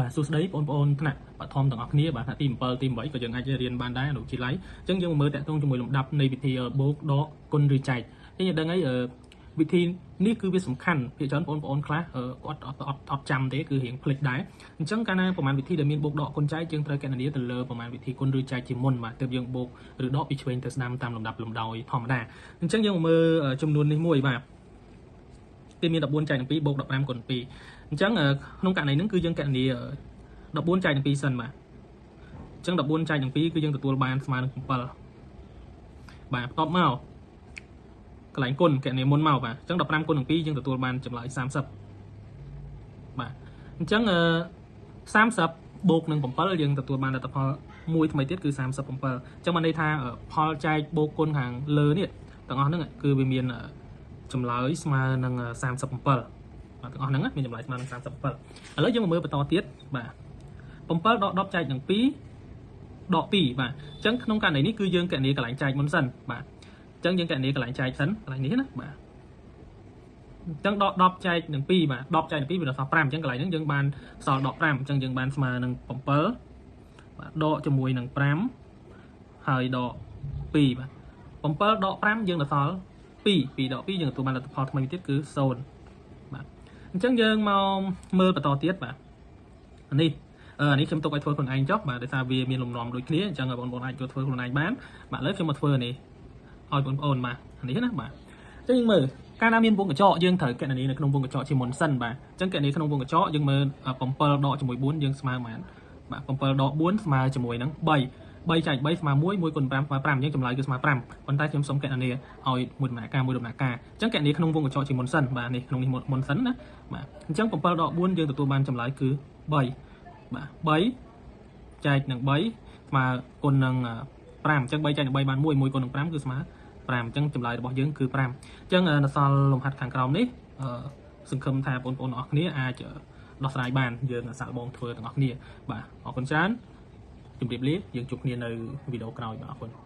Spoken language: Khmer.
បាទសួស្តីបងប្អូនថ្នាក់បឋមទាំងអស់គ្នាបាទថ្នាក់ទី7ទី8ក៏យើងអាចរៀនបានដែរអនុវិទ្យាល័យអញ្ចឹងយើងមកមើលតាក់ទងជាមួយលំដាប់នៃវិធីបូកដកគុណឬចែកយើងដឹងហើយវិធីនេះគឺវាសំខាន់ភាគច្រើនបងប្អូនខ្លះគាត់អត់អត់អត់ចាំទេគឺរៀងភ្លេចដែរអញ្ចឹងកាលណាប្រមាណវិធីដែលមានបូកដកគុណចែកយើងត្រូវកណនាទៅលើប្រមាណវិធីគុណឬចែកជាមុនបាទទើបយើងបូកឬដកពីឆ្វេងទៅស្ដាំតាមលំដាប់លំដោយធម្មតាអញ្ចឹងយើងមកមើលចំនួននេះមួយបាទគេមាន14ចែកនឹង2បូក15គុណ2អញ្ចឹងក្នុងករណីហ្នឹងគឺយើងកណនា14ចែកនឹង2សិនបាទអញ្ចឹង14ចែកនឹង2គឺយើងទទួលបានស្មើនឹង7បាទបន្ទាប់មកកន្លែងគុណកណនាមុនមកបាទអញ្ចឹង15គុណនឹង2យើងទទួលបានចម្លើយ30បាទអញ្ចឹង30បូកនឹង7យើងទទួលបានលទ្ធផលមួយថ្មីទៀតគឺ37អញ្ចឹងបានន័យថាផលចែកបូកគុណខាងលើនេះទាំងអស់ហ្នឹងគឺវាមានចម្លើយស្មើនឹង37បាទទាំងអស់ហ្នឹងមានចម្លើយស្មើនឹង37ឥឡូវយើងមកមើលបន្តទៀតបាទ7ដក10ចែកនឹង2ដក2បាទអញ្ចឹងក្នុងករណីនេះគឺយើងកណនាកន្លែងចែកមុនសិនបាទអញ្ចឹងយើងកណនាកន្លែងចែកសិនកន្លែងនេះណាបាទអញ្ចឹងដក10ចែកនឹង2បាទ10ចែកនឹង2វាដល់សល់5អញ្ចឹងកន្លែងហ្នឹងយើងបានសល់ដក5អញ្ចឹងយើងបានស្មើនឹង7បាទដកជាមួយនឹង5ហើយដក2បាទ7ដក5យើងដល់សល់2 2ដក2យើងទទួលបានលទ្ធផលថ្មីទៀតគឺ0បាទអញ្ចឹងយើងមកមើលបន្តទៀតបាទនេះនេះខ្ញុំទុកឲ្យធ្វើខ្លួនឯងចុះបាទដោយសារវាមានលំនាំដូចគ្នាអញ្ចឹងបងប្អូនអាចយកធ្វើខ្លួនឯងបានបាទឥឡូវខ្ញុំមកធ្វើនេះឲ្យបងប្អូនបាទនេះណាបាទអញ្ចឹងយើងមើលកាលណាមានវងកញ្ចក់យើងត្រូវកណនានៅក្នុងវងកញ្ចក់ជាមុនសិនបាទអញ្ចឹងកណនាក្នុងវងកញ្ចក់យើងមើល7ដកជាមួយ4យើងស្មើប៉ុន្មានបាទ7ដក4ស្មើជាមួយនឹង3 3ចែក3ស្មើ1 1គុណ5ស្មើ5អញ្ចឹងចម្លើយគឺស្មើ5ប៉ុន្តែខ្ញុំសូមកណនាឲ្យមួយដំណាក់កាលមួយដំណាក់កាលអញ្ចឹងកណនាក្នុងវងកញ្ចក់ជាមុនសិនបាទនេះក្នុងនេះមុនសិនណាបាទអញ្ចឹង7ដក4យើងទទួលបានចម្លើយគឺ3បាទ3ចែកនឹង3ស្មើគុណនឹង5អញ្ចឹង3ចែកនឹង3បាន1 1គុណនឹង5គឺស្មើ5អញ្ចឹងចម្លើយរបស់យើងគឺ5អញ្ចឹងនៅសល់លំហាត់ខាងក្រោមនេះសង្ឃឹមថាបងប្អូនអរគ្នាអាចដោះស្រាយបានយើងសាកល្បងធ្វើទាំងអស់គ្នាបាទអរគុណច្រើនជម្រាបលាយើងជួបគ្នានៅវីដេអូក្រោយបាទអរគុណ។